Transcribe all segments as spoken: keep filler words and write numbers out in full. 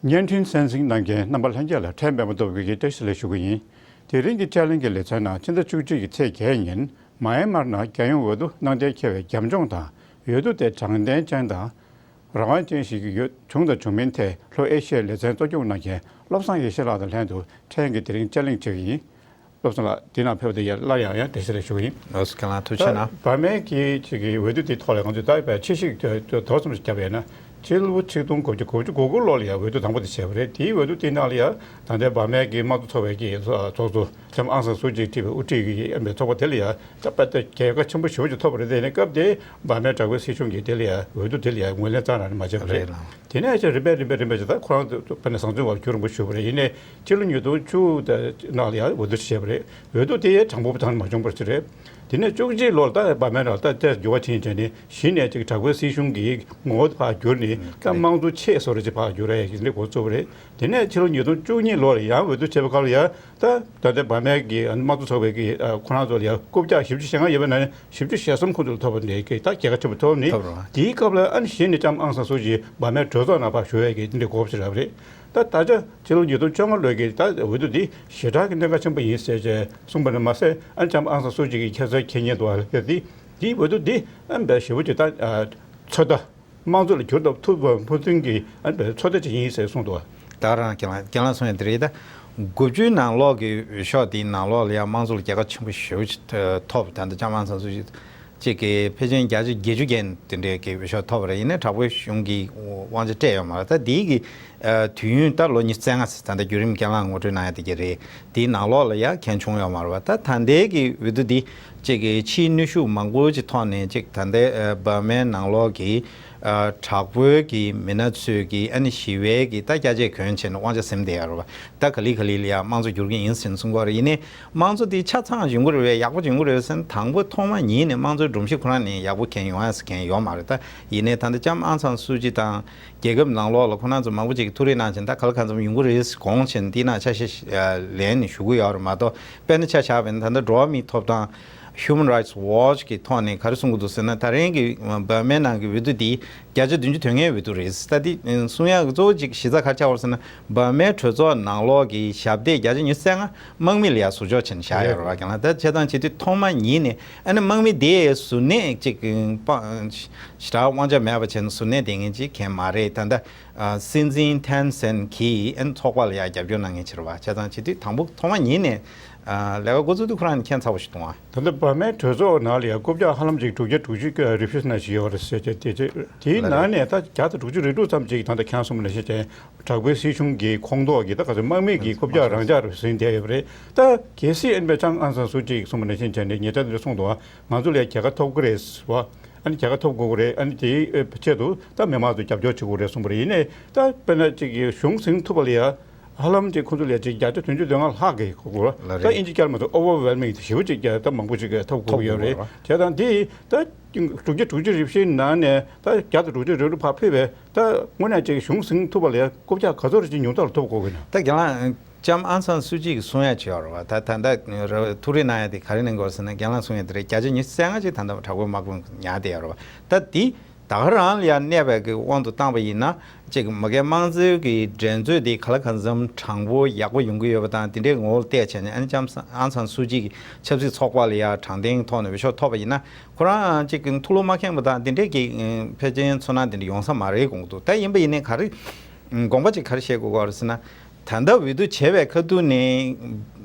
བརྙན་འཕྲིན་གསན་གཟིགས་གནང་མཁན་རྣམ་པ་ལྷན་རྒྱས་ལ་ཕྲན་པད་མ་སྟོབས་རྒྱལ་གྱིས་བཀྲ་ཤིས་བདེ་ལེགས་ཞུ་གི་ཡིན། དེ་རིང་གི་དཔྱད་གླེང་གི་ལེ་ཚན་ནང་ཕྱི་ཟླ་བཅུ་གཅིག་གི་ཚེས་བརྒྱད་ཉིན་མ་ཡན་མར་ནང་རྒྱལ་ཡོངས་འོས་བསྡུ་གནང་གཏན་འཁེལ་བའི་རྒྱབ་ལྗོངས་དང་། འོས་བསྡུ་དེ་དྲང་བདེན་ཅན་དང་རང་དབང་ཅན་ཞིག་ཡོད་བྱུང་དང་བྱུང་མིན་ཐད་ལྷོ་ཨེ་ཤི་ཡའི་ལེ་ཚན་གཙོ་སྐྱོང་གནང་མཁན་བློ་བཟང་ཡེ་ཤེས་ལགས་དང་ལྷན་དུ་ཕྲན་གྱིས་དེ་རིང་དཔྱད་གླེང་བྱེད་ཀྱི་ཡིན། བློ་བཟང་ལགས། འདི་ནང་ཕེབས་པ་དེ་ཡང་སླར་ཡང་ཡང་བཀྲ་ཤིས་བདེ་ལེགས་ཞུ་གི་ཡིན། ལགས་སོ། ཁྱེད་རང་ཐུགས་རྗེ་གནང་། བར་མའི་གི་ཅིག་གི་འོས་བསྡུ་དེའི་ཐོག་ལ་ང་ཚོས་ད་ཕྱི་བཤིག་དོ་ཙམ་ཞིག་བརྒྱབ་ཡོད་ན། ཕྱི་ལོ་ཆིག་སྟོང་དགུ་བརྒྱ་དགུ་བཅུ་གོ་དགུ་ལོ་ལ་ཡང་འོས་བསྡུ་དང་པོ་དེ་བྱས་པ་རེད། དེའི་འོས་བསྡུ་དེའི་ནང་ལ་ཡང་ད་ལྟའི་བར་མའི་གི་དམངས་གཙོ་ཚོགས་པའི་གི་ཚོགས་གཙོ་ལྕམ་ཨང་སང་སུའུ་ཅི་ཁྲིད་པའི་དབུ་ཁྲིད་ཀྱི་ཨ་མའི་ཚོགས་པ་དེ་ལ་ཡང་ད་དཔེ་ད་རྒྱལ་ཁ་ཆེན་པོ་ཞེ་པོ་ཅིག་ཐོབ་པ་རེད། དེ་ནས་སྐབས་དེ་བར་མའི་དྲག་པོའི་སྲིད་གཞུང་གིས་དེ་ལ་ཡང་འོས་བསྡུ་དེ་ལ་ཡང་ངོས་ལེན་རྩ་ནས་མ་བྱས་པ་རེད། རེད་ལགས། དེ་ནས་ཅིག་རིམ་པས་རིམ་པས་རིམ་པས་ཅིག་ད་ཁོ་རང་ཚོ་དཔེར་ན་བཟང་བཙོན་འོག་གྱུར་རིང་པོ་བཞུགས་པ་རེད། ཡིན་ནའི་ཕྱི་ལོ་ཉིས་སྟོང་བཅུ་དེ་ནང་ལ་ཡང་འོས་བསྡུ་བྱས་པ་རེད། འོས་བསྡུ་དེ་ཡང་དྲང་པོ་ཐང་མ་བྱུང་བར་ཅིག་རེད། དེ་ནས་བཅུ་གཅིག་ལོར་ད་བར་མའི་ནང་ད་ལྟ་འགྱུར་བ་ཕྱིན་བྱས་ནས་གཞི་ནས་ཅིག་དྲག་པོའི་སྲིད་གཞུང་གི་ངོ་བོ་ཕར་བསྒྱུར་ནས་ད་དམངས་གཙོ་ཆེ་བཟོ་འདྲ་ཅིག་ཕར་བསྒྱུར་ཡ་ཡིན་འདྲ་འགོ་བཙུགས་པ་རེད། དེ་ནས་ཕྱི་ལོ་ཉིས་སྟོང་བཅུ་གཉིས་ལོར་ཡང་འོས་བསྡུ་བྱས་པའི་སྐབས་ལ་ཡང་ད་ད་ལྟའི་བར་མའི་གི་དམངས་གཙོ་ཚོགས་པའི་གི་ཁོ་རང་ཚོ་ལ་ཡང་རྐུབ་བཀྱག་བཞི་བཅུ་ཞེ་ལྔ་ཡོད་པའི་ནང་ནས་བཞི་བཅུ་ཞེ་གསུམ་ཁོང་ཚོ་ལ་ཐོབ་པ་འདི་གི་ད་རྒྱལ་ཁ་ཆེན་པོ་ཐོབ་ནི། ཐོབ་རོགས། དེའི་སྐབས་ལ་ཨ་ནི་གཞི་ནས་ལྕམ་ཨང་སང་སུའུ་ཅི་བར་མའི་གྲོས་ཚོགས་ནང་ཕར་ཞུགས་ཡས་ཀྱི་འདི་འདྲའི་གོ་སྐབས་ཤིག་རག་པ་རེད། ད་ད་ཆ་ཕྱི་ལོ་ཉིས་སྟོང་བཅོ་ལྔ་ལོའི་གི་ད་འོས་བསྡུ་འདི་ཞེ་དྲག་གི་གནད་འགག་ཆེན་པོ་ཡིན་ཟེར་བྱས་གསུངས་པ་ནི་མ་ཟད། ཨ་ནི་ལྕམ་ཨང་སང་སུའུ་ཅི་གི་ཁྱད་མཚར་ཁྱད་ཉེས་འདུག་བ་ལ་དེ་དེའི་འོས་བསྡུ་འདི་ཨ་ནི་དཔེ་ཞེ་པོ་ཅིག་ད་ཚོད་ལྟ། དམངས་གཙོ་ལ་འགྱུར་ལྡོག་ཐུབ་པ་ཕུན་སུམ་གྱི་ཨ་ནི་ཚོད་ལྟ་ཅིག་ཡིན་ཟེར་གསུངས་འདུག་བ། ད་རང་རྒན་ལགས་རྒན་ལགས་གསུངས་ཡ་དེ་རེད། ད་དགུ་བཅུའི་ནང་ལོགས་ཀྱི་འོས་ཤོག་དེའི་ནང་ལོགས་ལ་ཡང་དམངས་གཙོ་ལ་རྒྱལ་ཁ་ཆེན་པོ་ཞེ་པོ་ཅིག་ཐོབ། ད་ལྟ་ལྕམ་ཨང་སང་སུའུ་ཅི་ཅིག་གི་ཕལ་ཆེར་བརྒྱ་ཆ་བརྒྱད་ཅུ་བརྒལ་དེ་འདྲའི་གི་འོས་ཤོག་ཐོབ་པ་རེད། ཡིན་ནའི་དྲག་པོའི་གཞུང་གིས་དབང་ཆ་སྤྲད་ཡོད་མ་རེད། ད་དེའི་གི་དུས་ཡུན་ད་ལོ་ཉི་ཤུ་རྩ་ལྔ་ད་ལྟ་བརྒྱུད་རིམ་རྒན་ལགས་ངོ་སྤྲོད་གནང་ཡ་དེ་གི་རེད། དེའི་ནང་ལོགས་ལ་ཡང་མཁན་བྱུང་ཡོད་མ་རེད་བ། ད་ད་ལྟའི་གི་འོས་བསྡུ་འདི་གཅིག་གི་ཕྱིའི་གནོན་ཤུགས་མང་པོ་ཅིག་ཐོག་ནས་གཅིག་ད་ལྟའི་ཨ་འབར་མའི་ནང་ལོགས་ཀྱི་ཨ་དྲག་པོའི་གི་མི་སྣ་ཚོས་ཀྱི་ཨ་ནི་ཞི་བའི་གི་ད་སྐྱ་ཆས་གྱོན་བྱས་ནས་དབང་ཆ་ཟིན་བསྡད་ཡོད་རེད་བ། ད་ག་ལེ་ག་ལེ་ལ་ཡང་དམངས་གཙོ་བསྒྱུར་གི་ཡིན་ཟེར་ནས་གསུང་གི་ཡོད་རེད། ཡིན་ནའི་དམངས་གཙོ་འདི་ཆ་ཚང་ཡོང་གི་རེད་བས། ཡག་པོ་ཡོང་གི་རེད་ཟེར་ན་དང་པོ་ཐོག་མ་ཉིད་ནས་དམངས་གཙོའི་སྒྲོམ་གཞི་ཁོ་རང་ནས་ཡག་པོ་གང་ཡོང་ཡ་ཟེར་གང་ཡོད་མ་རེད། ད་ཡིན་ནའི་ད་ལྟ་ལྕམ་ཨང་སང་སུའུ་ཅི་དང་རྒྱལ་ཁབ་ནང་ལོགས་ལ་ཁོ་རང་ཚོ་མང་པོ་ཅིག་གིས་ཐུགས་རེ་གནང་བྱས་ད་ག་ལ་གང་འཚམ་ཡོང་གི་རེད་དགོངས་བྱས་འདི་ན་ཆ་ཤས་ལེན་ནས་ཞུ་གི་ཡོད་རེད་མ་གཏོགས། དཔེར་ན་ཆ་བཞག་པ་ཡིན་ན་ད་ལྟ་འགྲོ་བ་མིའི་ཐོབ་ཐང་Human Rights Watch གི་ཐོག་ནས་ག་རེ་གསུང་གི་འདུག་ཟེར་ན། ད་རིང་གི་འབར་མའི་ནང་གི་འོས་བསྡུ་འདི་བརྒྱ་ཆ་བདུན་ཅུ་དོན་ལྔའི་འོས་བསྡུ་རེད། ད་འདི་གསུང་ཡག་གི་གཙོ་བོ་གཅིག་གཞི་རྩ་ག་རེ་ཆགས་པ་རེད་ཟེར་ན། འབར་མའི་གྲོས་ཚོགས་ནང་ལོགས་ཀྱི་ཞབས་སྟེགས་བརྒྱ་ཆ་ཉི་ཤུ་རྩ་ལྔ་དམག་མི་ལ་ཡང་ཟུར་འཇོག་བྱས་ནས་བཞག་ཡོད་རེད་བ། རྒན་ལགས་ད་བྱས་ཙང་བྱེད་དུས་ཐོག་མ་ཉིད་ནས་ཨ་ནི་དམག་མི་དེ་ཟུར་ནས་གཅིག་ཞེ་དྲག་དབང་ཆ་མེད་པ་བྱས་ནས་ཟུར་ནས་བསྡད་མཁན་ཅིག་གང་མ་རེད། ད་ལྟ་ཨ་སྲིད་འཛིན་ཐེན་སན་གྱིས་ཨ་ནི་ཚོགས་པ་ལ་ཡང་རྒྱབ་སྐྱོར་གནང་མཁན་ཅིག་རེད་བ། བྱས་ཙང་བྱེད་དུས་དང་པོ་ཐོག་མ་ཉིད་ནས་ཨ་ལས་ཀ་འགོ་བཙུགས་དུས་ཁོ་རང་ནས་ཁྱད་མཚར་པོ་ཞིག་འདུག་ཨ། ད་ལྟ་བར་མའི་གྲོས་ཚོགས་ནང་ལ་ཡང་རྐུབ་བཀྱག་ཧ་ལམ་ཅིག་དྲུག་བརྒྱ་དྲུག་ཅུ་རེ་ཕུད་ཙམ་ཞིག་ཡོད་རེད་ཟེར་བྱས། དེ་ཚོ་དེའི་ལ་ནང་ནས་ད་བརྒྱ་དང་དྲུག་ཅུ་རེ་དྲུག་ཙམ་ཅིག་ད་ལྟ་ཁྱེད་རང་གསུངས་པ་ནང་བཞིན་བྱས། དྲག་པོའི་སྲིད་གཞུང་གི་ཁོངས་གཏོགས་ཀྱི་ད་ག་ཚོད་དམག་མི་གི་རྐུབ་བཀྱག་རང་འཇགས་རུ་ཟིན་བསྡད་ཡོད་པ་རེད། ད་གལ་སྲིད་ཨ་ནི་ལྕམ་ཨང་སང་སུའུ་ཅི་གིས་གསུངས་པ་ནང་བཞིན་བྱས་ནས་ཉེ་ཆར་དེ་འདྲ་གསུངས་འདུག་ཨ། ང་ཚོ་ལ་རྒྱལ་ཁ་ཐོབ་ཀྱི་རེད་བ། ཨ་ནི་རྒྱལ་ཁ་ཐོབ་དགོས་ཀྱི་རེད། ཨ་ནི་དེའི་ཆེད་དུ་ད་མི་མང་ཚོས་རྒྱབ་སྐྱོར་བྱེད་དགོས་རེད་གསུངས་པ་རེད། ཡིན་ནའི་ད་དཔེར་ན་ཅིག་གི་གཞུང་ཟིན་ཐུབ་པ་ལ་ཡ་ཧ་ལམ་ཅིག་ཁོང་ཚོ་ལ་ཅིག་བརྒྱ་ཆ་བདུན་ཅུ་དོན་ལྔ་ལྷག་གི་གོ་དགོས། ལ་ད་རེད། ཨིན་ཇི་སྐད་མ་ཐོབ་overwhelming དེ་ཞེ་པོ་ཅིག་ད་མང་པོ་ཅིག་ཐོབ་དགོས་ཀྱི་ཡོད་རེད། ཐོབ་དགོས་རེད། བྱས་ཙང་དེ་ད་དྲུག་བརྒྱ་དྲུག་ཅུ་རེ་བཞིའི་ནང་ནས་ད་བརྒྱ་དང་དྲུག་ཅུ་རེ་དྲུག་ཕར་ཕུད་པས། ད་དངོས་གནས་ཅིག་གཞུང་ཟིན་ཐུབ་པ་ལ་ཡ་རྐུབ་བཀྱག་ག་ཚོད་རེ་ཅིག་ཉུང་མཐའ་ལ་ཐོབ་དགོས་ཀྱི་ན། ད་རྒན་ལགས་ལྕམ་ཨང་སང་སུའུ་ཅི་གིས་གསུང་ཡ་ཅིག་ཡོད་རེད་བ། ད་ད་ལྟ་ཐུགས་རེ་གནང་ཡ་དེ་ག་རེ་གནང་དགོས་ཟེར་ན། རྒན་ལགས་གསུང་ཡ་དེ་རེད། བརྒྱ་ཆ་ཉི་ཤུ་རྩ་ལྔ་ཅིག་ད་ལྟ་དྲག་པོའི་དམག་དཔུང་ཉར་བསྡད་ཡོད་རེད་བ། ད་དེ་ད་ག་རང་ལ་ཡ་གནས་པའི་གི་དབང་དུ་བཏང་པ་ཡིན་ན། ཅིག་མ་གིའི་དམངས་གཙོའི་གི་འགྲན་རྩོད་དེ་ག་ལ་གང་འཚམ་དྲང་པོ་ཡག་པོ་ཡོང་གི་ཡོད་པ་དང་། དེ་འདྲའི་ངོ་བོ་བལྟས་བྱས་ནས་ཨ་ནི་ལྕམ་ཨང་སང་སུའུ་ཅི་གི་ཆབ་སྲིད་ཚོགས་པ་ལ་ཡ་དྲང་བདེན་ཐོག་ནས་འོས་ཤོག་ཐོབ་པ་ཡིན་ན། ཁོ་རང་ཅིག་ཐུགས་བློ་མ་ཁེངས་པ་དང་དེ་འདྲའི་གི་ཕལ་ཆེར་ཚོར་སྣང་དེ་འདྲ་ཡོང་ས་མ་རེད་དགོངས་ཀྱི་འདུག་ད་ཡིན་པ་ཡིན་ནའི་ག་རེ་དགོངས་པ་ཅིག་ག་རེ་བཤད་དགོས་ཀྱི་ཡོད་རེད་ཟེར་ན། ད་ལྟ་འོས་བསྡུ་བྱས་པའི་ཁ་ཐུག་ནས་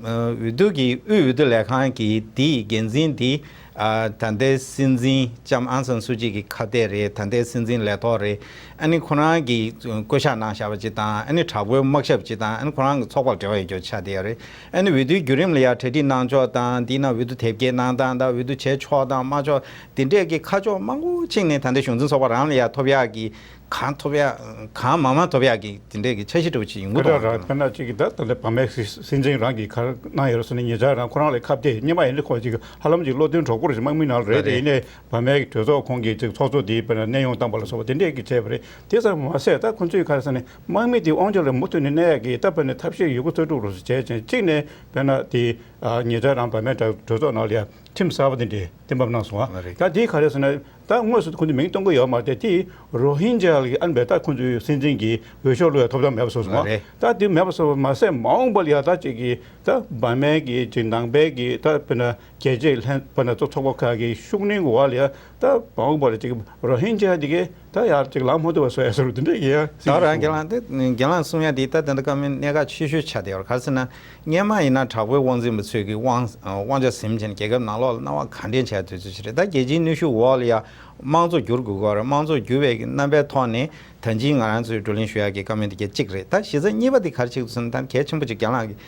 འོས་བསྡུ་གི་དབུས་འོས་བསྡུ་ལས་ཁང་གི་དེའི་འགན་འཛིན་དེ་ད་ལྟའི་སྲིད་འཛིན་ལྕམ་ཨང་སང་སུའུ་ཅི་གི་ཁ་གཏད་རེད། ད་ལྟའི་སྲིད་འཛིན་ལས་ཐོག་རེད། ཨ་ནི་ཁོ་རང་གིས་བསྐོ་བཞག་གནང་བཞག་པ་ཅིག་དང་། ཨ་ནི་དྲག་པོའི་དམག་ཞབས་ཅིག་དང་། ཨ་ནི་ཁོ་རང་གི་ཚོགས་པར་འབྲེལ་བ་ཡོད་རྒྱུ་ཆགས་བསྡད་ཡོད་རེད། ཨ་ནི་འོས་བསྡུའི་བརྒྱུད་རིམ་ལ་ཡང་གྲ་སྒྲིག་གནང་ཕྱོགས་དང་། དེའི་ནང་འོས་བསྡུ་དེབ་སྐྱེལ་གནང་སྟངས་དང་། འོས་བསྡུ་བྱས་ཆོག་དང་མ་ཆོག་དེ་འདྲས་ཀྱི་ཁ་ཕྱོགས་མང་པོ་ཕྱིན་ནས་ད་ལྟ་གཞུང་འཛིན་ཚོགས་པ་རང་ལ་ཡང་ཐོབ་ཡག་གི་གང་ཐོབ་ཡག་གང་མང་མང་ཐོབ་ཡག་གི་དེ་འདྲས་ཀྱི་འཆར་གཞི་འདྲ་བོ་ཅིག་ཡོང་གི་འདུག་ག་དཔེར་ན་ཅིག་གི་ད་ད་ལྟ་བར་མའི་སྲིད་འཛིན་རང་གིས་ག་རེ་གནང་ཡོད་རེད་ཟེར་ན། ཉེ་ཆར་རང་ཁོ་རང་ལ་ཁ་གཏད་སྔོན་མ་ཡིན་ན་ཁོ་ཅིག་ཧ་ལམ་ཅིག་བློ་མཐུན་གྲོགས་པོ་རེད། དམག་མི་ནང་ལ་རེད། དེ་ཡིན་ནའི་བར་མའི་གྲོས་ཚོགས་ཁོང་གིས་ཅིག་ཚོགས་གཙོ་དེ་དཔེར་ན་གནས་དབྱུང་བཏང་པ་ལ་སོགས་པ་དེ་འདྲས་ཀྱི་བྱས་པ་རེད། དེ་ཙམ་མ་ཟད་ད་ཁོ་ཚོས་ག་རེ་ཟེར་ན། དམག་མི་དེ་དབང་ཆ་ལ་མུ་མཐུད་ནས་གནས་ཡག་གི་ད་དཔེར་ན་ཐབས་ཤེས་ཡོད་རྒུ་རྩལ་སྤྲུགས་རོགས་སུ་བྱས་ཅིང་། གཅིག་ནས་དཔེར་ན་དེ་ ཉེ་ཆར་རང་བར་མའི་གྲོས་གྲོས་ཚོགས་ནང་ལ་ཡང་ཁྲིམས་གསར་པ་དེ་འདྲས་གཏན་འབེབས་གནང་སོང་ཨ། ལགས་རེད། ད་དེ་ག་རེ་ཟེར་ན་ད་དངོས་སུ་ཁོང་ཚོས་མིང་གཏོང་གི་ཡོད་མ་རེད་དེ། རོ་ཧིན་ཇཱ་ལ་ཨ་ནི་བས་ད་ཁོང་ཚོའི་སྲིད་འཛིན་གྱི་འོས་ཤོག་བླུག་ཡ་ཐོབ་ཐང་མེད་པ་བཟོས་སོང་ཨ། ལགས་རེད། ད་དེ་མེད་པ་བཟོས་པ་མ་ཟད་མ་འོངས་པ་ལ་ཡང་ད་ཅིག་གི་ད་བར་མའི་གི་ཅིག་ནང་པའི་གི་ད་དཔེར་ན་རྒྱལ་གཅེས་ལྷན་དཔེར་ན་ཚོགས་པ་ཁག་གི་ཤུགས་སྣོན་གྱི་འོག་ལ་ཡང་ད་མ་འོངས་པ་ལ་ཅིག་རོ་ཧིན་ཇཱ་དེ་གས། ད་ཡར་ཅིག་ལམ་མ་ཐུག་པ་བཟོ་ཡ་བཟོ་འདྲ་དེ་འདྲ་ཡིན་ཡ། ད་རང་རྒན་ལགས་འདི་རྒན་ལགས་གསུང་ཡ་འདི་ད་དེ་འདྲ་བཀའ་མོལ་གནད་འགག་ཆེ་ཤོས་ཆགས་བསྡད་ཡོད་རེད། ག་རེ་ཟེར་ན་སྔོན་མ་ཡིན་ན་དྲག་པོའི་དབང་འཛིན་པ་ཚོས་ཀྱི་དབང་དབང་ཆ་ཟིན་བྱས་ནས་རྒྱལ་ཁབ་ནང་ལོགས་ལ་སྣང་བ་ག་འདྲ་བྱས་དུས་ཚོད་ཅིག་རེད། ད་རྒྱལ་སྤྱིའི་གནོན་ཤུགས་འོག་ལ་ཡ་དམངས་གཙོ་བསྒྱུར་དགོས་ཀྱི་རེད། དམངས་གཙོ་བསྒྱུར་བའི་གི་རྣམ་པའི་ཐོག་ནས་ད་གིན་ང་རང་ཚོས་བགྲོ་གླེང་ཞུ་ཡ་གི་བཀའ་མོལ་འདི་གལ་གཅིག་རེད། ད་གཞི་རྩ་གཉིས་པ་འདི་ག་རེ་ཆགས་འདུག་ཟེར་ན་ད་གལ་ཆེན་པོ་ཅིག་རྒན་ལགས་ཀྱིས་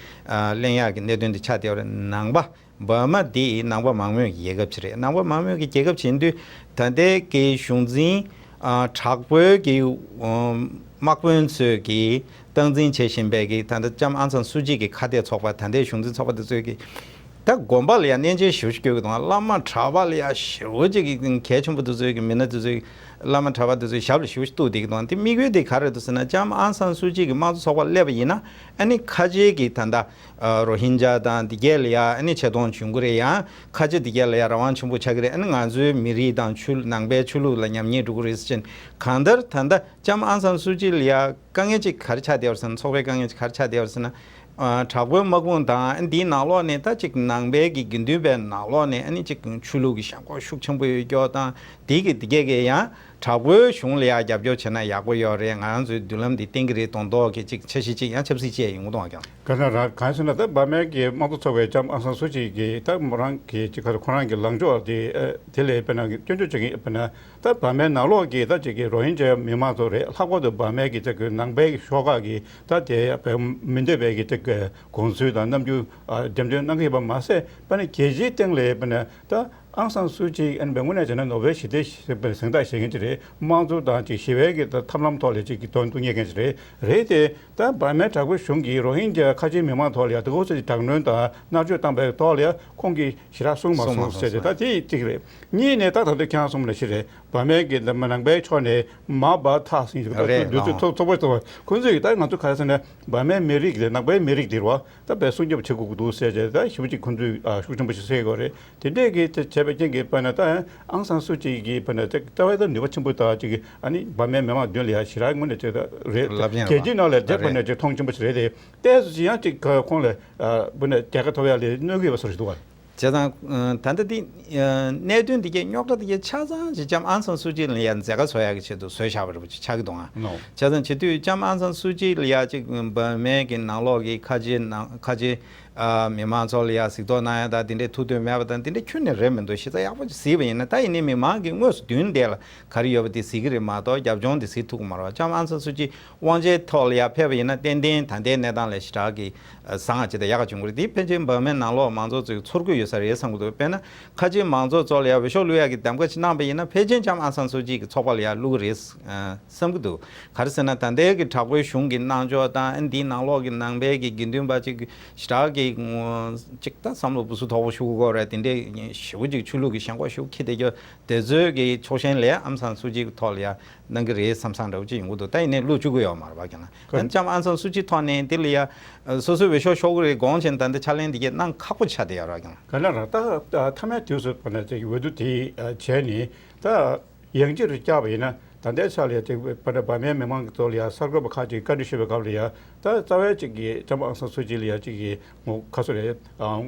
གླེང་ཡ་གི་གནད་དོན་འདི་ཆགས་བསྡད་ཡོད་རེད། ནང་པ། འབར་མ་འདི་ནང་པ་མང་མོས་ཀྱི་རྒྱལ་ཁབ་ཅིག་རེད། ནང་པ་མང་མོས་ཀྱི་རྒྱལ་ཁབ་ཅིག་ཡིན་དུས་ད་ལྟའི་གི་གཞུང་འཛིན་ཨ་དྲག་པོའི་གི་ཨ་དམག་དཔོན་ཚོས་ཀྱི་སྟངས་འཛིན་བྱེད་བཞིན་པའི་གི་ད་ལྟ་ལྕམ་ཨང་སང་སུ་ཅི་གི་ཁ་གཏད་ཚོགས་པ། ད་ལྟའི་གཞུང་འཛིན་ཚོགས་པ་དེ་ཚོས་ཀྱི་ད་དགོན་པ་ལ་ཡང་གནས་མཇལ་ཞེ་པོ་ཅིག་སྐྱོད་ཀྱི་འདུག་བླ་མ་གྲྭ་པ་ལ་ཡང་ཞེ་པོ་ཅིག་གི་གལ་ཆེན་པོ་དེ་ཚོའི་གི་མི་སྣ་དེ་ཚོའི་བླ་མ་གྲྭ་པ་དེ་ཚོའི་ཞབས་ལ་ཞེ་པོ་ཅིག་གཏུགས་བསྡད་ཀྱི་འདུག་དེ་དམིགས་ཡུལ་དེ་ག་རེ་རེད་འདུག་ཟེར་ན་ལྕམ་ཨང་སང་སུ་ཅི་གི་དམངས་གཙོ་ཚོགས་པ་སླེབས་པ་ཡིན་ན་ཨ་ནི་ཁ་ཆེའི་གི་ད་ལྟ། ཨ་རོ་ཧིན་ཇཱ་དང་འདི་གས་ལ་ཡ་ཨ་ནི་ཆེ་མཐོང་བྱུང་གི་རེད། ཡང་ཁ་ཆེ་འདི་གས་ལ་ཡ་རང་དབང་ཆེན་པོ་ཆགས་ཀྱི་རེད། ཨ་ནི་ང་ཚོའི་མི་རིགས་དང་ཆོས་ནང་པའི་ཆོས་ལུགས་ལ་ཉམས་ཉེས་འགྲོ་གི་རེད་ཟེར་ཅིང་། གང་ལྟར་ད་ལྟ་ལྕམ་ཨང་སང་སུ་ཅི་ལ་ཡ་དཀའ་ངལ་ཅིག་ག་རེ་ཆགས་བསྡད་པ་ཟེར་ན། ཚོགས་པའི་དཀའ་ངལ་ཅིག་ག་རེ་ཆགས་བསྡད་པ་ཟེར་ན། ཨ་དྲག་པོའི་དམག་དཔུང་དང་ཨ་འདིའི་ནང་ལོགས་ནས་ད་ཅིག་ནང་པའི་གི་དགེ་འདུན་པའི་ནང་ལོགས་ནས་ཨ་ནི་ཅིག་ཆོས་ལུགས་ཀྱི་ཞེན་ཁོག་ཤུགས་ཆེན་པོ་ཡོད་སྐྱོ་དང་དེ་གི་དེ་གས་ཀྱི་ཡང་། དྲག་པོའི་གཞུང་ལ་ཡང་རྒྱབ་སྐྱོར་བྱས་ན་ཡག་པོ་ཡོད་རེད། ང་རང་ཚོའི་མདུན་ལམ་འདི་བརྟན་གྱི་རེད་མདོག་མདོག་གི་ཅིག་འཆར་གཞི་ཅིག་ཡང་ཆབ་སྲིད་ཅིག་ཡོང་གི་འདུག་ཨ་ཀྱང་། ག་ན་རང་གང་ཟེར་ན་ད་འབར་མའི་གི་དམངས་གཙོ་ཚོགས་པའི་ལྕམ་ཨང་སང་སུ་ཅི་གི་ད་མོ་རང་གི་ཅིག་ག་རེ་ཁོ་རང་གི་ལངས་ཕྱོགས་དེ་ཨ་དེ་ལས་དཔེར་ན་སྐྱོན་བརྗོད་བྱེད་མཁན་དཔེར་ན་ད་འབར་མའི་ནང་ལོགས་ཀྱི་ད་ཅིག་གི་རོ་ཧིན་ཇཱ་མི་མང་ཚོ་རེད། ལྷག་པར་དུ་འབར་མའི་གི་ཅིག་གི་ནང་པའི་གི་ཤོག་ཁག་གི་ད་དེ་མི་འདོད་པའི་གི་ཅིག་གི་དགོངས་ཚུལ་དང་རྣམ་འགྱུར་ཨ་འགྲེམས་སྟོན་གནང་གི་ཡོད་པ་མ་ཟད་དཔེར་ན་རྒྱལ་སྤྱིའི་སྟེང་ལ་དཔེར་ན་ད། ཨང་སང་སུ་ཅི་ཨན་པའི་དངོས་གནས་བྱས་ན་ནོ་བེལ་ཞི་བདེའི་གཟེངས་རྟགས་བཞེས་མཁན་ཅིག་རེད། དམངས་གཙོ་དང་ཅིག་ཞི་བའི་གི་ཐབས་ལམ་ཐོག་ལ་ཅིག་གི་དོན་དུ་གཉེར་མཁན་ཅིག་རེད། རེད་དེ་ད་འབར་མའི་དྲག་པོའི་གཞུང་གིས་རོ་ཧིན་ཇཱ་ཁ་ཆེའི་མི་མང་ཐོག་ལ་ཡང་དེ་འོ་ཚོད་ཀྱི་དྲག་གནོན་དང་མནར་གཅོད་བཏང་པའི་ཐོག་ལ་ཡང་ཁོང་གིས་ཞེ་དྲག་གསུངས་མ་གསུངས་ཟེར་ཏེ་ད་དེ་གཅིག་རེད། གཉིས་ནས་ད་ད་ལྟ་ཁྱེད་རང་གསུངས་པ་ནང་བཞིན་རེད། འབར་མའི་གི་ནང་པའི་ཕྱོགས་ནས་མ་བ་ཐག་ཟིན་ཞིག་ད་རེད་དུས་ཚོད་ཚོགས་པ་ཚོགས་པ་ཁོང་ཚོས་ཀྱི་ད་ང་ཚོ་ག་རེ་ཟེར་ན་འབར་མའི་མི་རིགས་ལས་ནང་པའི་མི་རིགས་འདིར་བ། ད་བས་སྲུང་སྐྱོབ་བྱེད་དགོས་ཀྱི་འདུག་ཟེར་བྱས་ད་ཞེ་པོ་ཅིག་ཁོང་ཚོས་ཤུགས་ཆེན་པོ་ཞིག་བསྲེས་ཡོད་རེད། དེ་འདྲས་ཀྱི་དེ་བྱས་པའི་རྐྱེན་གྱིས་དཔེར་ན་ད་ཨང་སང་སུ་ཅི་གིས་དཔེར་ན་ད་ལྟ་བའི་ད་ནུས་པ་ཆེན་པོ་དག་ཅིག་ཨ་ནི་འབར་མའི་མི་མང་མདུན་ལ་ཡ་ཞེ་དྲག་ངོས་ནས་བྱས་ད་རེད། ལབ་ཡིན་རྒྱལ་སྤྱིའི་ནང་ལ་དེ་དཔེར་ན་ཅིག་མཐོང་ཆེན་པོ་ཞིག་རེད་དེ། ཏོག་ཙམ་ཅིག་ཡང་ཅིག་ཁོང་ལ་དཔེར་ན་རྒྱལ་ཁ་ཐོབ་ཡ་ལ་གནོད་ཀྱི་ཡོད་པ་བཟོ་ཞིག་འདུག་བ། བྱས་ཙང་ད་ལྟ་འདི་གནད་དོན་འདི་གའི་རྙོག་དྲ་འདི་གའི་ཆ་ཚང་ཅིག་ལྕམ་ཨང་སང་སུ་ཅི་ལ་ཡ་མཛད་དཀའ་བཟོ་ཡ་གི་ཆེད་དུ་བཟོས་བཞག་པ་རེད་པ་ཅིག་ཆགས་ཀྱི་འདུག་ཨ། བྱས་ཙང་བྱེད་དུས་ལྕམ་ཨང་སང་སུ་ཅི་ལ་ཡ་ཅིག་འབར་མའི་གི་ནང་ལོགས་ཀྱི་ཁ་ཆེ་ནང་ཁ་ཆེ། ཨ་མི་མང་ཚོ་ལ་ཡང་གཟིགས་རྟོག་གནང་ཡ་དང་དེ་འདྲའི་ཐུགས་འདུན་མེད་པ་དང་དེ་འདྲ་ཁྱོན་ནས་རེད་མི་འདུག་གཞི་རྩ་ཡག་པོ་ཅིག་གཟིགས་པ་ཡིན་ན་ད་ཡིན་ནའི་མི་མང་གི་དངོས་སུ་མདུན་དེ་ལ་ག་རེ་ཡོད་པ་དེ་གཟིགས་ཀྱི་རེད་མ་གཏོགས་རྒྱབ་ལྗོངས་དེ་གཟིགས་ཐུབ་ཀྱི་མ་རེད་བ། ལྕམ་ཨང་སང་སུ་ཅི་དབང་ཆའི་ཐོག་ལ་ཡང་ཕེབས་པ་ཡིན་ན་ཏན་ཏན་ད་ལྟའི་གནས་སྟངས་ལས་ཞེ་དྲག་གི་བཟང་ང་ཅིག་དང་ཡག་ག་བྱུང་གི་རེད། དེ་ཕལ་ཆེར་འབར་མའི་ནང་ལོགས་མང་ཚོགས་ཚོས་ཚོར་གྱི་ཡོད་ས་རེད་བསམ་གྱི་འདུག་དཔེར་ན་ཁ་ཆེའི་མང་ཚོགས་ཚོ་ལ་ཡང་འོས་ཤོག་བླུག་ཡག་གི་གདམ་ག་ཅིག་གནང་པ་ཡིན་ན་ཕལ་ཆེར་ལྕམ་ཨང་སང་སུ་ཅི་གི་ཚོགས་པ་ལ་ཡང་བླུག་གི་རེད། བསམ་གྱི་འདུག་ག་རེ་ཟེར་ན་ད་ལྟའི་གི་དྲག་པོའི་གཞུང་གི་གནང་ཕྱོགས་དང་ཨ་འདིའི་ནང་ལོགས་ཀྱི་ནང་པའི་གི་དགེ་འདུན་པ་ཅིག་ཞེ་དྲག་གི་ཅིག་ད་བསམ་བློ་བུ་སུ་དོག་པོ་ཞུ་དགོས་རེད། དེ་འདྲའི་ཞེ་པོ་ཅིག་ཆོས་ལུགས་ཀྱི་ཞེན་ཁོག་ཞེ་པོ་ཁྱི་དེ་རྒྱ་དེ་ཚོའི་གི་ཕྱོགས་ཞེན་ལས་ཨང་སང་སུ་ཅི་གི་ཐོག་ལ་ཡ་གནང་གི་རེད་བསམ་བསམ་འདྲ་བོ་ཅིག་ཡོང་གི་འདུག་ད་ཡིན་ནའི་བློ་བཅུག་གི་ཡོད་མ་རེད་པ་ཀྱང་ན། ཨ་ནི་ལྕམ་ཨང་སང་སུ་ཅི་ཐོག་ནས་འདི་ལ་ཡ་སོ་སོའི་འོས་ཤོག་ཤོར་གི་རེད་དགོངས་བྱས་ད་ལྟ་ཕྱག་ལེན་འདི་གས་གནང་ཁག་པོ་ཆགས་བསྡད་ཡོད་རེད་ཀྱང་། ག་ན་རང་ད་མཐའ་མའི་དུས་སུ་བ་ན་ཅིག་འོས་བསྡུ་དེ་བྱས་ནས་ད། ཡང་ཅིག་རུ་བསྐྱར་བ་ཡིན་ན་ད་ལྟའི་ཆ་ལ་ཡ་ཅིག་བར་འབར་མའི་མི་མང་གི་ཐོག་ལ་ཡ་གསར་འགོད་པ་ཁག་ཅིག་བཀའ་འདྲི་ཞུས་པའི་སྐབས་ལ་ཡ་ད་རྩ་བའི་ཅིག་གི་ལྕམ་ཨང་སང་སུ་ཅི་ལ་ཡ་ཅིག་གི་ངོ་ཁ་སོ་རེད།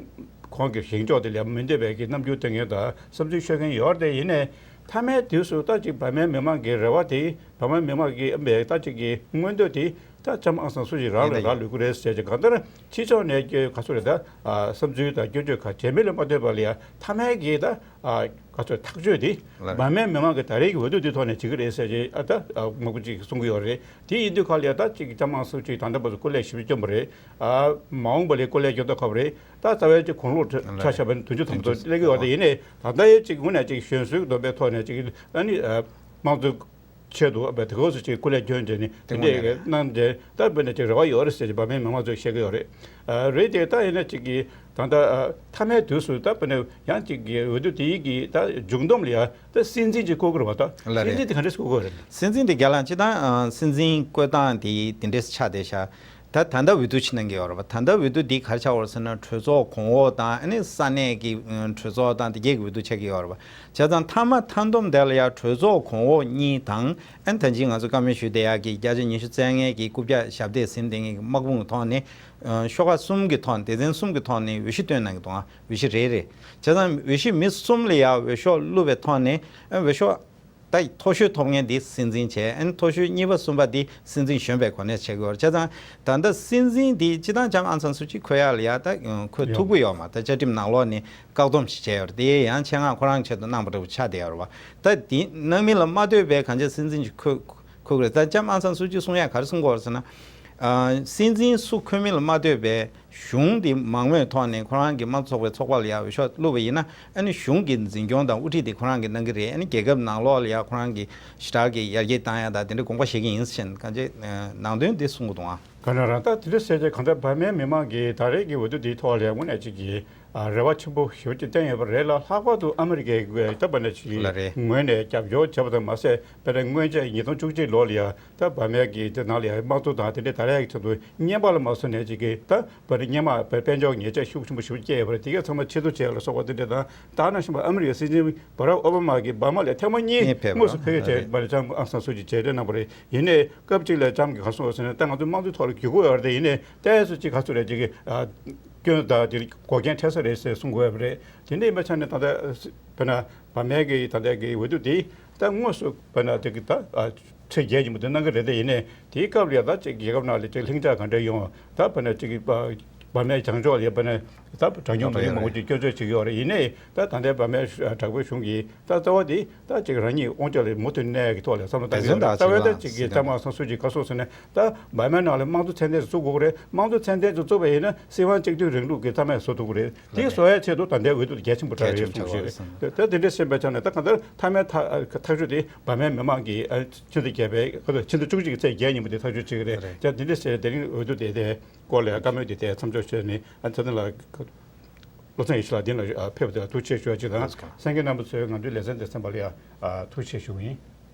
ཁོང་གི་བཞེངས་ཕྱོགས་དེ་ལ་ཡ་མི་འདོད་པའི་གི་རྣམ་འགྱུར་སྟོན་མཁན་དང་བསམ་ཚུལ་ཤོད་མཁན་ཡོད་རེད་དེ། ཡིན་ནའི་མཐའ་མའི་དུས་སུ་ད་ཅིག་འབར་མའི་མི་མང་གི་རེ་བ་དེ་འབར་མའི་མི་མང་གི་ཨམ་པའི་ད་ཅིག་གི་མངོན་འདོད་དེ་ད་ལྕམ་ཨང་སང་སུ་ཅི་རང་ལ་རག་ལུས་ཀྱི་རེད་ཟེར་ཅིག་གང་ལྟར་ཕྱི་ཕྱོགས་ནས་ཁ་སོ་རེད་ད་བསམ་ཚུལ་དང་སྐྱོན་བརྗོད་ཁག་བྱེད་མེད་ལ་མ་ལྟོས་པ་ལ་ཡ་མཐའ་མའི་གི་ད། ག་ཚོད་ཐག་གཅོད་དེ་འབར་མའི་མི་མང་གི་ད་རེས་ཀྱི་འོས་བསྡུ་དེ་ཐོག་ནས་བྱེད་ཀྱི་རེད་ཟེར་གྱི་ཨ་ད་མང་པོ་ཅིག་གསུང་གི་ཡོད་རེད། དེ་ཡིན་དུས་ཁ་ལ་ཡ་ད་ཅིག་ལྕམ་ཨང་སུ་ཅི་ད་ལྟ་བར་དུ་སྐུ་ལས་ཞེ་པོ་བསྐྱོན་པ་རེད། ཨ་མ་འོངས་པ་ལ་སྐུ་ལས་སྐྱོན་ཐབས་ཁག་པོ་རེད། ད་རྩ་བའི་ཅིག་དགུང་ལོ་ཆ་བཞག་པ་ནི་དོན་ཆུང་དམ་ཚོ་སླེབས་ཀྱི་ཡོད་རེད། ཡིན་ནའི་ད་ལྟ་ཡ་ཅིག་ངོས་ནས་ཅིག་གཞོན་གསོའི་སྡོམ་པའི་ཐོག་ནས་ཅིག་ཨ་ནི་དམངས་གཙོ། ཆེད་དུ་བའི་དེ་གོ་སུ་ཅིག་སྐུ་ལས་སྐྱོན་བྱས་ནས་དེ་འདྲས་གནང་རྗེས་ད་བོད་ནས་ཅིག་རེ་བ་ཡོད་རེད་ཟེར་གྱི་འབར་མའི་མི་མང་ཚོས་བཤད་ཀྱི་ཡོད་རེད། རེད་དེ་ད་ཡིན་ན་ཅིག་གིས་ད་ལྟ་མཐའ་མའི་དུས་སུ་ད་བོད་ནས་ཡང་ཅིག་གིས་འོས་བསྡུ་དེ་ཡིག་གི་ད་མཇུག་བསྡོམས་ལ་ཡ་ད་སྲིད་འཛིན་ཅིག་བསྐོ་གི་རེད་བ། ད་ལ་རེད། སྲིད་འཛིན་དེ་ག་འདྲས་བསྐོ་གི་རེད། སྲིད་འཛིན་དེ་རྒྱ་ལ་སྤྱི་བཏང་སྲིད་འཛིན་བསྐོས་སྟངས་དེ་དེ་འདྲས་ཆགས་བསྡད་ཤག་ད་ད་ལྟ་འོས་བསྡུ་ཕྱི་ནང་གི་ཡོད་རེད་པ། ད་ལྟ་འོས་བསྡུ་འདི་ག་རེ་ཆགས་ཡོད་རེད་ཟེར་ན། གྲོས་ཚོགས་གོང་འོག་དང་ཨ་ནི་ས་གནས་ཀྱི་ཨ་གྲོས་ཚོགས་དང་དེ་གའི་འོས་བསྡུ་ཆགས་ཀྱི་ཡོད་རེད་པ། བྱས་ཙང་མཐའ་མ་མཐའ་སྡོམ་དེ་ལ་ཡང་གྲོས་ཚོགས་གོང་འོག་གཉིས་དང་། ཨ་ནི་ད་ཅི་ང་ཚོ་བཀའ་མོལ་ཞུས་བསྡད་ཡག་གི་བརྒྱ་ཆ་ཉི་ཤུ་རྩ་ལྔའི་གི་རྐུབ་བཀྱག་ཞབས་སྟེགས་ཟིན་བསྡད་མཁན་གྱི་དམག་དཔུང་གི་ཐོག་ནས། ཨ་ཤོག་ཁག་གསུམ་གྱི་ཐོག་ནས། སྡེ་ཚན་གསུམ་གྱི་ཐོག་ནས་འོས་གཞི་བཏོན་གནང་གི་འདུག། ཨ་འོས་གཞི་རེ་རེ། བྱས་ཙང་འོས་གཞི་མི་གསུམ་ལ་ཡང་འོས་ཤོག་བླུགས་པའི་ཐོག་ནས། ཨ་འོས་ཤོག་ད་མཐོ་ཤོས་ཐོབ་མཁན་འདི་སྲིད་འཛིན་བྱས། ཨ་ནི་མཐོ་ཤོས་གཉིས་པ་གསུམ་པ་འདི་སྲིད་འཛིན་གཞོན་པའི་གོ་གནས་བྱེད་དགོས་པ་རེད། བྱས་ཙང་ད་ལྟ་སྲིད་འཛིན་འདི་སྤྱིར་བཏང་ལྕམ་ཨང་སན་སུ་ཅི་འཁོད་ཡག་ལ་ཡ་ད་འཁོད་ཐུབ་ཀྱི་ཡོད་མ་རེད། བཅའ་ཁྲིམས་ནང་ལོགས་ནས་བཀག་སྡོམ་ཞིག་བྱས་ཡོད་རེད། དེ་ཡང་ཆེད་མངགས་ཁོ་རང་ཆེད་དུ་གནང་པ་འདྲ་པོ་ཆགས་བསྡད་ཡོད་རེད་པ། ད་འདི་གནང་མིན་ལ་མ་ལྟོས་པའི་གང་ཅི་སྲིད་འཛིན་ཅིག་འཁོད་འཁོད་ཀྱི་རེད། ད་ལྕམ་ཨང་སན་སུ་ཅི་གསུང་ཡག་ག་རེ་གསུང་གི་ཡོད་རེད་ཟེར་ན། ཨ་སྲིད་འཛིན་སུ་འཁོད་མིན་ལ་མ་ལྟོས་པའི་གཞུང་འདི་མང་མོས་ཐོག་ནས་ཁོ་རང་གི་དམངས་གཙོ་ཚོགས་པའི་ཚོགས་པ་ལ་ཡ་འོས་ཤོག་བླུགས་པ་ཡིན་ན། ཨ་ནི་གཞུང་གི་འཛིན་སྐྱོང་དང་དབུ་ཁྲིད་དེ་ཁོ་རང་གིས་གནང་གི་རེད། ཨ་ནི་རྒྱལ་ཁབ་ནང་ལོགས་ལ་ཡ་ཁོ་རང་གིས་ཞེ་དྲག་གི་ཡར་རྒྱས་བཏང་ཡ་དང་དེ་འདྲ་དགོངས་པ་བཞེས་ཀྱི་ཡིན་ཟེར་ནས་གང་ཅི་ནང་དོན་འདི་གསུང་གི་འདུག། ཨ་ག་ན་རང་ད་དེ་འདྲ་ཟེར་ཏེ་གང་ལྟར་བར་མའི་མི་མང་གིས་ད་རེས་ཀྱི་འོས་བསྡུ་འདིའི་ཐོག་ལ་དངོས་གནས་ཅིག་གིས་ཨ་རེ་བ་ཆེན་པོ་ཞེ་པོ་ཅིག་བསྟན་ཡོད་པ་རེད་ལ། ལྷག་པར་དུ་ཨ་མི་རི་ཀའི་ད་བར་ནས་ཅིག་ལ་རེད། ངོས་ནས་རྒྱབ་སྐྱོར་བྱས་པ་དང་མ་ཟད། དཔེར་ན་སྔོན་ཆད་ཉིས་སྟོང་བཅུ་གཅིག་ལོ་ལ་ཡ་ད་བར་མའི་གི་དེ་ནང་ལ་ཡ་དམངས་གཙོ་དང་དེ་འདྲའི་ད་རེས་ཀྱི་ཆེད་དུ་བརྙན་པར་ལ་མ་སོང་ནས་ཅིག་གིས་ད་བར་སྔོན་མ་དཔལ་འབྱོར་ཉེས་ཆད་ཤུགས་ཆེན་པོ་ཞེ་པོ་བཀལ་ཡོད་པ་རེད། དེ་གས་ཚང་མ་ཕྱིར་བསྡུ་བྱས་ལ་སོགས་པ་དེ་འདྲ་དང་། ད་ནང་བཞིན་པ་ཨ་མི་རི་ཀའི་སྲིད་འཛིན་བྷ་རག་ཨོ་བྷ་མ་གིས་འབར་མ་ལ་ཐེངས་མ་གཉིས་གཉིས་ཕེབས་དངོས་སུ་ཕེབས་པ་རེད། བྱས་པ་ལ་ལྕམ་ཨང་སན་སུ་ཅི་མཇལ་འཕྲད་གནང་བ་རེད། ཡིན་ནའི་སྐབས་གཅིག་ལ་ལྕམ་གྱིས་ག་གསུངས་པ་ཟེར་ན། ད་ང་ཚོ་དམངས་གཙོའི་ཐོག་ལ་བརྒྱུད་སྐུལ་ཡོད་རེད། ཡིན་ནའི་ཏོག་ཙམ་ཅིག་ག་ཚོད་རེད་ཅིག་གི་ཨ་སྐྱོན་དང་དེ་འགོག་རྐྱེན་འཕྲད་ས་རེད་ཟེར་གསུང་དགོས་པ་རེད། དེ་འདྲ་ཡིན་པ་ཆ་ནས་ད་ལྟ་དཔེར་ན་བར་མའི་གི་ད་ལྟ་གི་འོས་བསྡུ་དེ་ད་དངོས་སུ་དཔེར་ན་དེ་གི་ད་ཨ་ཁྲི་བརྒྱད་ཀྱི་མུ་མཐུད་གནང་གི་རེད། དེ་ཡིན་ནའི་དེའི་སྐབས་ལ་ཡ་ད་ཅིག་རྒྱལ་ཁབ་ནང་ལ་ཅིག་ལྷིང་འཇགས་ག་འདྲ་ཡོང་། ད་དཔེར་ན་ཅིག་གི་བར་མའི་བྱང་ཕྱོགས་ལ་ཡ་དཔེར་ན་ད་གྲངས་ཉུང་མི་རིགས་མང་པོ་ཅིག་སྐྱོན་བརྗོད་བྱེད་ཀྱི་ཡོད་རེད། ཡིན་ནའི་ད་ད་ལྟའི་བར་མའི་དྲག་པོའི་གཞུང་གིས་ད་རྩ་བ་དེ་ད་ཅིག་རང་ཉིད་དབང་ཆ་ལ་མུ་མཐུད་གནས་ཀྱི་ཐོག་ལ་བསམ་བློ་བཏང་གི་ཡོད་རེད། རྩ་བའི་ད་ཅིག་གི་ལྕམ་ཨང་སན་སུ་ཅི་ག་གསུངས་ཟེར་ན། ད་བར་མའི་ནང་ལ་དམངས་གཙོ་ཚད་ལྡན་ཞིག་བཙུགས་དགོས་རེད། དམངས་གཙོ་ཚད་ལྡན་ཞིག་བཙུགས་པ་ཡིན་ན་སྲིད་དབང་གཅིག་མཐུན་རིང་ལུགས་ཀྱི་རྩ་མེད་བཟོ་ཐུབ་ཀྱི་རེད། དེ་བཟོ་ཡའི་ཆེད་དུ་ད་ལྟའི་འོས་བསྡུ་དེ་གལ་ཆེན་པོ་ཆགས་ཀྱི་རེད་གསུངས་བཞིན་རེད། ད་དེ་འདྲ་ཤེས་པའི་ཆ་ནས་ད་གང་ལྟར་མཐའ་མའི་ཐག་ཐག་གཅོད་དེ་བར་མའི་མི་མང་གིས་ཨ་ཕྱི་ཟླ་བརྒྱད་པའི་ཕྱི་ཟླ་བཅུ་གཅིག་གི་ཚེས་བརྒྱད་ཉིན་མོ་དེ་ཐག་གཅོད་བྱེད་ཀྱི་རེད། ད་དེ་འདྲ་ཟེར་དེ་རིང་འོས་བསྡུ་དེ་དེ་སྐོར་ལ་བཀའ་མོལ་དེ་དེ་མཚམས་འཇོག་བྱས་ནས། ཨ་ཚེ་བརྟན་ལགས། བློ་བཟང་ཡེ་ཤེས་ལགས་འདི་ལ་ཕེབས་པ་དེ་ལ་ཐུགས་རྗེ་ཆེ་ཞུ་བ་གཅིག་དང་། གསན་མཁན་རྣམ་པ་ཚོས་ང་ཚོའི་ལེ་ཚན་འདི་གསན་པ་ལ་ཡང་ཐུགས་རྗེ་ཆེ་ཞུ་གི་ཡིན།